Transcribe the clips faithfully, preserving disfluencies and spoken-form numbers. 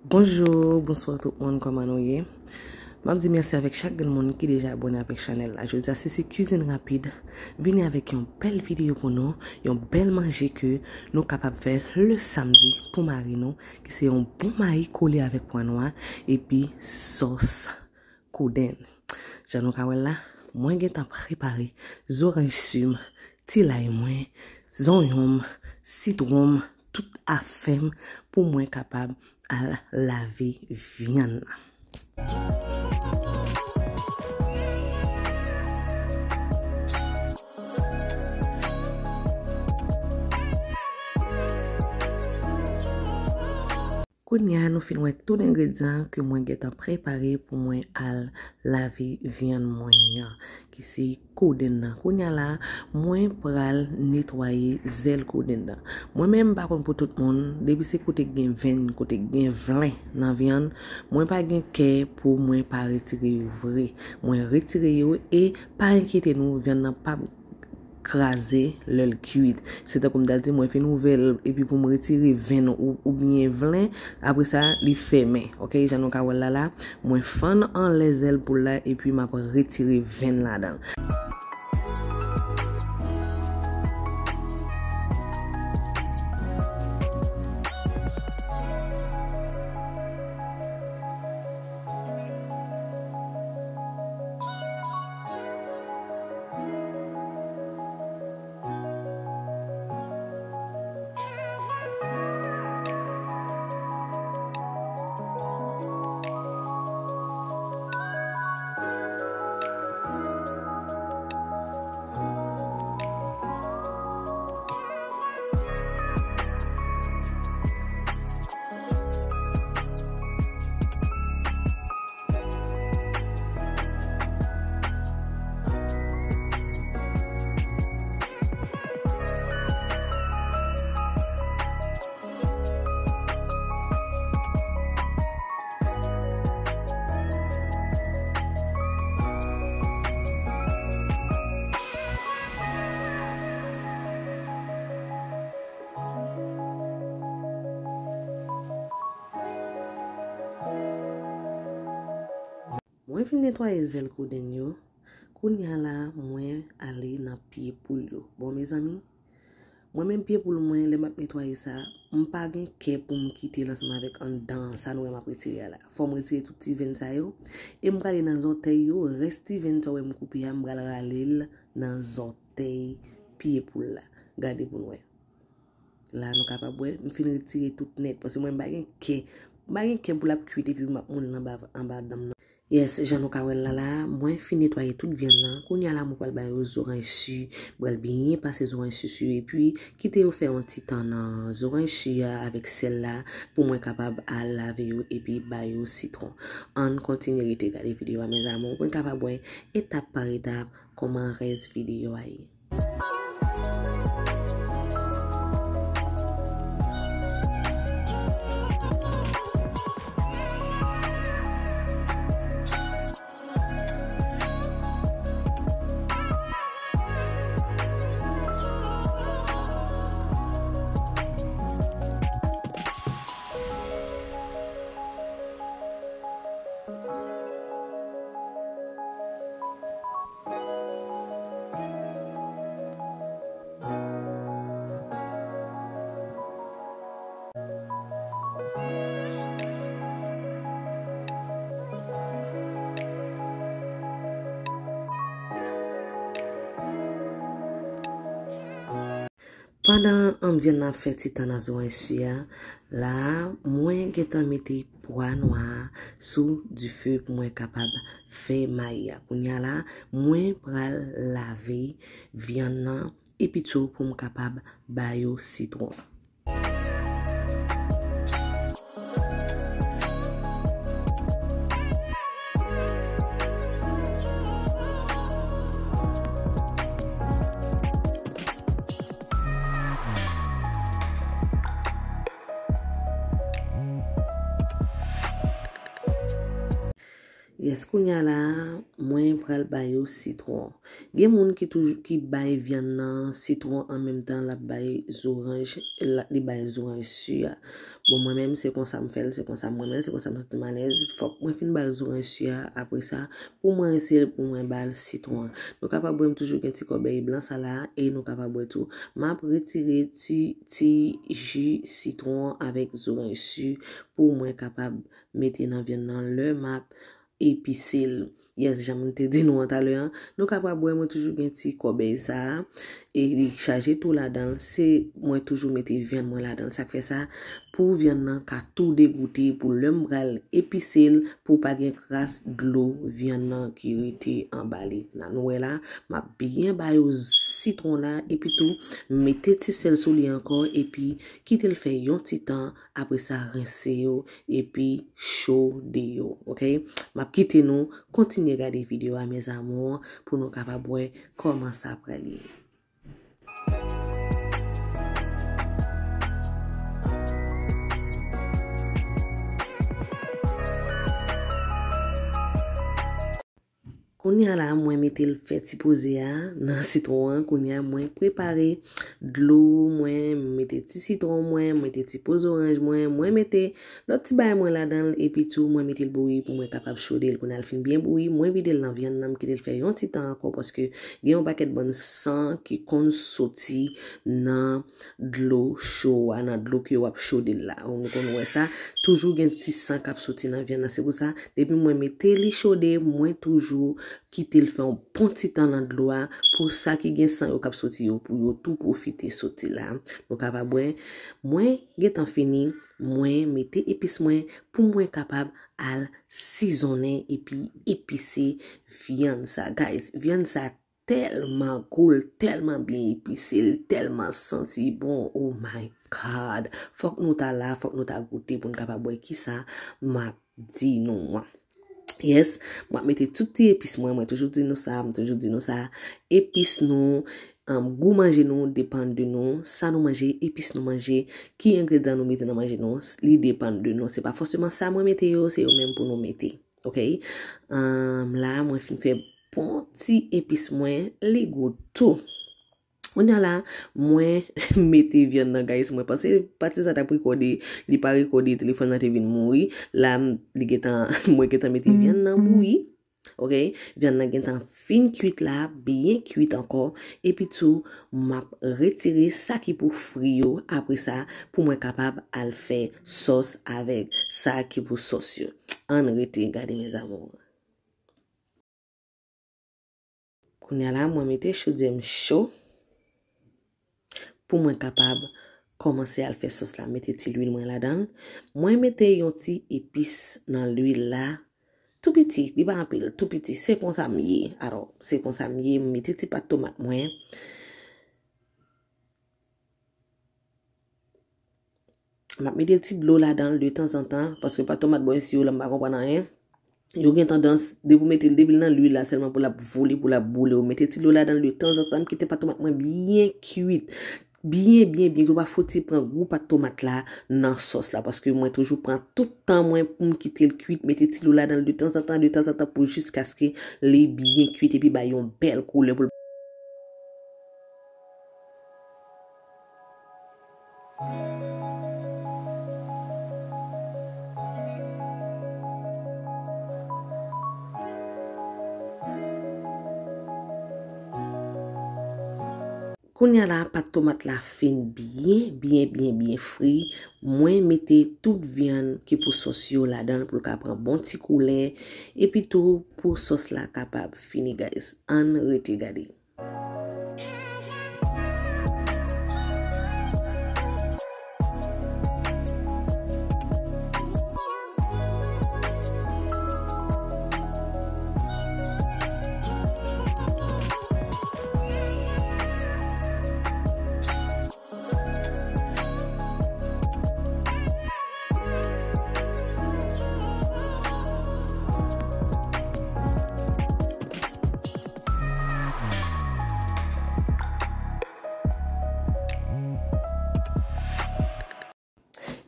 Bonjou, bonswa tout moun, kòman nou ye? M ap di mèsi avèk chak grenn moun ki deja abòne avèk chanèl la. Jodi a, Sisi Cuisine Rapide vini avèk yon bèl videyo pou nou, yon bèl manje ke nou kapab fè le samdi pou mari nou, ki se yon bon mayi kole avèk pwa nwa, epi sòs kodenn. Jan nou ka wè l la, mwen gentan prepare zoranj si m, ti lay mwen, zonyon m, sitwon m, tout afè m pou mwen kapab al lave vyann nan. Kounye a, nou fin wè tout engredyan ke mwen gentan prepare pou mwen al lave vyann mwen an, ki se kodenn nan. Kounye a la, mwen pral netwaye zèl kodenn nan. Mwen menm, m pa konn pou tout moun, depi se kote k gen venn, kote k gen vlen nan vyann, mwen pa gen kè pou mwen pa retire yo vre. Mwen retire yo e pa enkyete nou, vyann nan p ap kraze lè l kuit. Se tankou m ta di mwen fin ouvè l epi pou m retire venn ou, oubyen vlen, apre sa, li fèmen. Oke, jan nou ka wè l la la, mwen fann anlè zèl poul la epi m ap retire venn ladan l. Mwen fin netwaye zèl kodenn yo. Kounye a la, mwen ale nan pye poul yo. Bon, mezanmi, mwen menm pye poul mwen, lè m ap netwaye sa, m pa gen kè pou m kite l ansanm avèk anndan an, sa nou wè m ap retire a la. Fò m retire tout ti venn sa yo, e m prale nan zòtèy yo, rès ti venn sa w wè m koupe a, m pral rale l nan zòtèy pye poul la. Gade pou n wè. La, nou kapab wè, m fin retire tout nèt, paske mwen, m pa gen kè. M pa gen kè pou l ap kuit epi m ap moule l anba, anba dan m nan. Yes, jan nou ka wè l la la, mwen fin netwaye tout vyann nan. Kounye a la, mwen pral ba yo zoranj si. Mwen pral byen pase zoranj si sou yo, epi kite yo fè yon ti tan nan zoranj si a avèk sèl la, pou mwen kapab al lave yo epi ba yo sitwon. Ann kontinye rete gade videyo a, mes amours, pou n kapab wè etap pa etap kòman rès videyo a ye. Pandan, um, vyann nan ap fè ti tan nan zoranj si a, la a, mwen gentan mete pwa nwa a sou dife pou mwen kapab fè mayi a. Kounye a la, mwen pral lave vyann nan epi tou pou m kapab ba yo sitwon. Yes, kounye a la, mwen pral ba yo sitwon. Gen moun ki toujou, ki bay vyann nan sitwon an menm tan l ap bay zoranj, la, li bay zoranj si a. Bon, mwen menm, se konsa m fè l, se konsa m renmen l, se konsa m santi m alèz. Fòk mwen fin ba l zoranj si a, apre sa, pou mwen rinse l, pou mwen ba l sitwon an. Nou kapab wè m toujou gen ti kòbèy blan sa la, e nou kapab wè tou, m ap retire ti, ti ji sitwon avèk zoranj si pou mwen kapab mete nan vyann nan lè m ap epise l. Yes, jan m te di nou an talè an, nou kapab wè mwen toujou gen ti kòbèy sa a, e li chaje tou ladan l, se mwen toujou mete vyann mwen ladan l. Sa k fè sa, pou vyann nan ka tou degoute, pou lè m pral epise l, pou pa gen kras dlo vyann nan ki rete anba li. N a nou wè la, m ap byen ba yo sitwon la, epi tou, mete ti sèl sou li ankò, epi kite l fè yon ti tan, apre sa, rense yo, epi chode yo, oke? M ap kite nou kontinye gade videyo a, mes amours, pou nou kapab wè kòman sa pral ye. Kounye a la, mwen mete l fè ti poze a nan sitwon an. Kounye a, mwen prepare dlo mwen, mete ti sitwon mwen, mete ti po zoranj mwen, mwen mete lòt ti bagay mwen ladan l, epi tou mwen mete l bouyi pou mwen kapab chode l. Kounye a l fin byen bouyi, mwen vide l nan vyann nan, m kite l fè yon ti tan ankò, paske gen yon pakèt bann san ki konn soti nan dlo cho a, nan dlo ke w ap chode l la. Nou konn wè sa, toujou gen ti san k ap soti nan vyann nan. Se pou sa, depi mwen mete li chode, mwen toujou kite l fè yon bon ti tan nan dlo a, pou sa ki gen san yo k ap soti yo, pou yo tou pwofite soti la. Nou kapab wè, mwen gentan fini, mwen mete epis mwen pou mwen kapab al sizonnen epi epise vyann sa. Guys, vyann sa tèlman gou, l tèlman byen epise, l tèlman santi bon. Oh my God. Fòk nou ta la, fòk nou ta goute pou n kapab wè kisa m ap di nou an. Yes, m ap mete tout ti epis mwen, mwen toujou di nou sa, m toujou di nou sa. Epis nou, um, gou manje nou depann de nou, sa nou manje, epis nou manje, ki engredyan nou mete nan manje nou, li depann de nou. Se pa fòseman sa mwen mete yo, se yo menm pou nou mete. Oke? Um, la, mwen fin fè bon ti epis mwen, li gou tou. Kounye a la, mwen mete vyann nan, guys. Mwen panse pati sa t ap rekòde, li pa rekòde, telefòn nan te vin mouri. La, m, li gentan, mwen gentan mete vyann nan bouyi. Oke? Vyann nan gentan fin kuit la, byen kuit ankò. Epi tou, m ap retire sa ki pou fri yo apre sa, pou mwen kapab al fè sòs avèk sa ki pou sòs yo. Ann rete gade, mes amours. Kounye a la, mwen mete chodyè m cho pou mwen kapab kòmanse al fè sòs la. Mete ti lwil mwen ladan l. Mwen mete yon ti epis nan lwil la. Tou piti, li pa anpil, tou piti. Se konsa m ye. Alò, se konsa m ye. M mete ti pat tomat mwen. M ap mete ti dlo ladan l de tanzantan, paske pat tomat bò isi yo la, m pa konprann anyen. Yo gen tandans, depi w mete l, depi l nan lwil la, sèlman pou l ap vole, pou l ap boule. Ou mete ti dlo ladan l de tanzantan, m kite pat tomat mwen byen kuit. Byen, byen, byen, yo pa fouti pran gou pat tomat la nan sòs la, paske mwen toujou pran tout tan mwen pou m kite l kuit, mete ti dlo ladan l de tanzantan, de tanzantan, pou jiskaske li byen kuit, epi bay yon bèl koulè pou l. Kounye a la, pat tomat la fin byen, byen, byen, byen fri. Mwen mete tout vyann ki pou sòs yo ladan l pou l ka pran bon ti koulè. Epi tou, pou sòs la kapab fini, guys. Ann rete gade.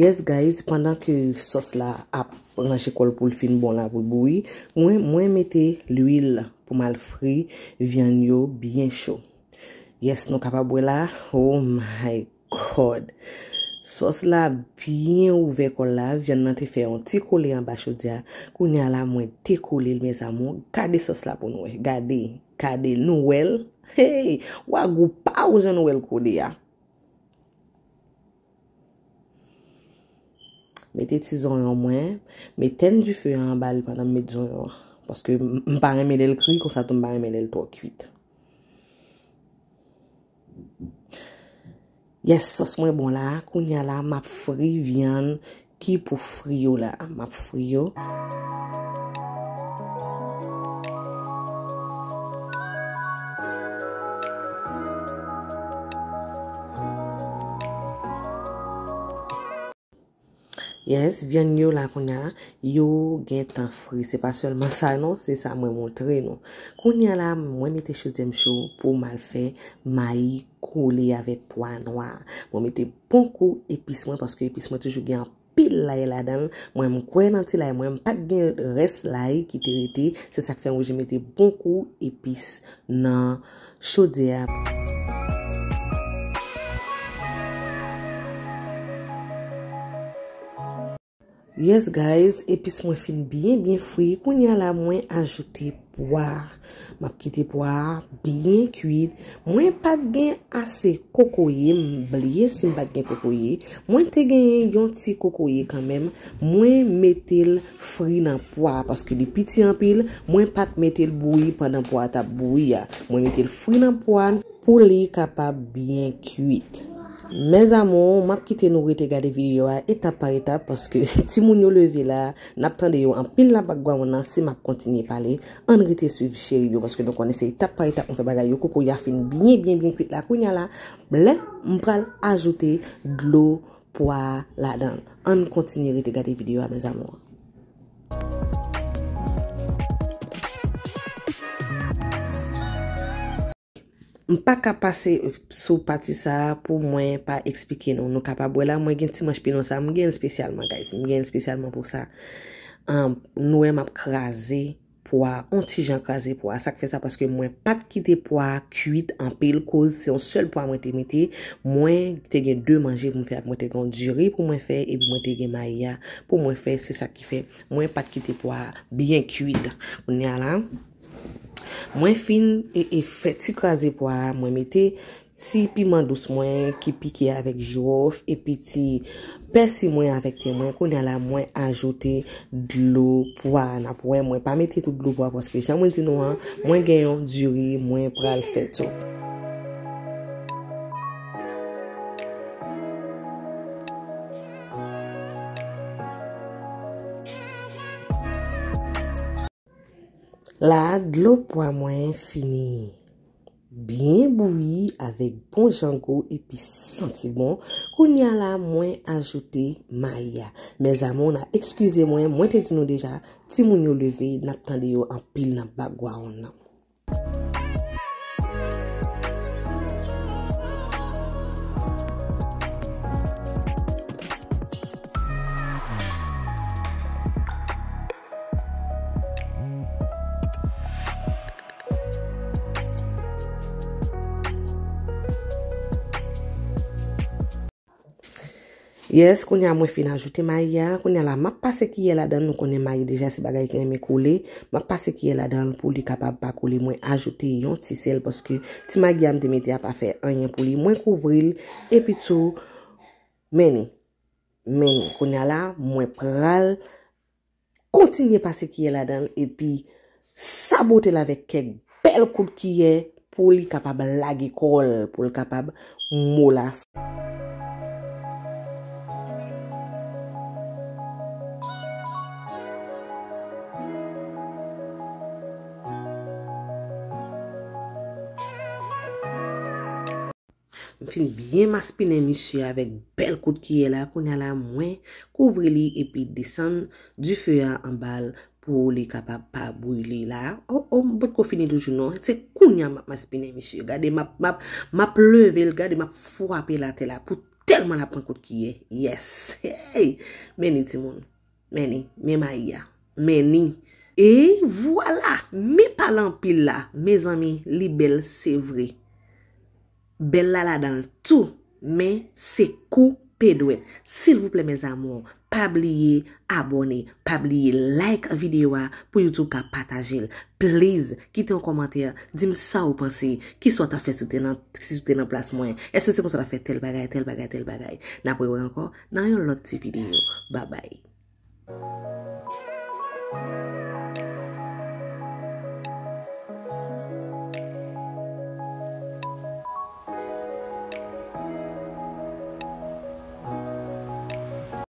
Yes, guys, pandan ke sòs la ap Ranje kò l pou l fin bon la, pou l bouyi. Mwen, mwen mete lwil pou m al fri vyann yo byen cho. Yes, nou kapab wè la. Oh my God. Sòs la byen ouvè kò l la. Vyann nan te fè yon ti kole anba chodyè a. Kounye a la, mwen dekole l, mes amours. Gade sòs la pou nou wè. Gade, gade, nou wè l. Hey, wagou pa ou jan nou wè l kole a. Mete ti zonyon mwen. Met tèn dife an anba li pandan m met zonyon an. Paske m, m pa renmen lè l kri, konsa tou m pa renmen lè l twò kuit. Yes, sòs mwen bon la. Kounye a la, m ap fri vyann ki pou fri yo la. M ap fri yo. Yes, vyann yo la kounye a, yo gentan fri. Se pa sèlman sa non, se sa mwen montre nou. Kounye a la, mwen mete chodyè m cho pou m al fè mayi kole avèk pwa nwa. Mwen mete bon kou epis mwen, paske epis mwen toujou gen anpil lay ladan l. Mwen, m kwè nan ti lay mwen, m pa t gen rès lay ki te rete. Se sa k fè m oblije mete bon kou epis nan chodyè a. Yes guys, epis mwen fin byen byen fri. Kounye a la mwen ajoute pwa. M ap kite pwa a byen kuit. Mwen pa t gen ase kokoye, m bliye si m pa t gen kokoye. Mwen te genyen yon ti kokoye kanmenm. Mwen mete l fri nan pwa a paske li piti anpil. Mwen pa t mete l bouyi pandan pwa a t ap bouyi a. Mwen mete l fri nan pwa a pou li kapab byen kuit. Mes amours, m ap kite nou rete gade videyo a etap pa etap paske timoun yo leve la, n ap tande yo anpil nan background nan si m ap kontinye pale. Ann rete swiv cheri yo paske nou konnen se etap pa etap nou fè bagay yo. Kokoye a fin byen, byen, byen kuit la. Kounye a la, lè m pral ajoute dlo pwa a ladan l. Ann kontinye rete gade videyo a, mes amours. M pa ka pase sou pati sa a pou mwen pa eksplike nou. Nou kapab wè la, mwen gen ti manch pinon sa a, m gen l espesyalman, guys. M gen l espesyalman pou sa. Ahn, nou wè m ap kraze pwa, on ti jan kraze pwa. Sa k fè sa, paske mwen pa t kite pwa a kuit anpil, koz se yon sèl pwa mwen te mete. Mwen te gen de manje pou m fè ak, mwen te gen yon diri pou mwen fè, epi mwen te gen mayi a pou mwen fè. Se sa ki fè mwen pa t kite pwa a byen kuit. Kounye a la, mwen fin e, e fè ti kraze pwa a, mwen mete ti piman dous mwen ki pike avèk jiwòf, epi ti pèsi mwen avèk ten mwen. Kounye a la, mwen ajoute dlo pwa a. N ap wè, mwen pa mete tout dlo pwa a, paske jan mwen di nou an, mwen gen yon diri mwen pral fè tou. La, dlo pwa mwen fini byen bouyi avèk bon jan gou epi santi bon. Kounye a la, mwen ajoute mayi a. Mes amours, n a eskize mwen, mwen te di nou deja, timoun yo leve, n ap tande yo anpil nan background nan. Yes, kounye a mwen fin ajoute mayi a. Kounye a la, m ap pase kiyè ladan l. Nou konnen mayi deja se bagay ki renmen kole. M ap pase kiyè ladan l pou li kapab pa kole. Mwen ajoute yon ti sèl paske ti magi a m te mete a pa fè anyen pou li. Mwen kouvri l epi tou, men ni, men ni. Kounye a la, mwen pral kontinye pase kiyè ladan l epi sabote l avèk kèk bèl kout kiyè pou li kapab lage kò l, pou l kapab molas. M fin byen maspinen misye avèk bèl kout kiyè la. Kounye a la, mwen kouvri li epi desann dife a anba l pou li kapab pa brile la. O, o, m potko fini toujou non. Se kounye a m ap maspinen misye. Gade, m ap, m ap, m ap leve l, gade, m ap frape l atè la pou tèlman l ap pran kout kiyè. Yes! Hey! Men ni timoun. Men ni, men mayi a. Men ni. E vwala, men pale anpil la. Mezanmi, li bèl, se vre. Bèl la ladan l tou, men se koupe dwèt. Silvouplè, mes amours, pa bliye abòne, pa bliye like videyo a pou YouTube ka pataje l. Please, kite yon kòmantè, di m sa ou panse, kisa w ta fè si w te nan, si w te nan plas mwen. Èske se konsa w ta fè tèl bagay, tèl bagay, tèl bagay? N ap rewè ankò nan yon lòt ti videyo. Babay.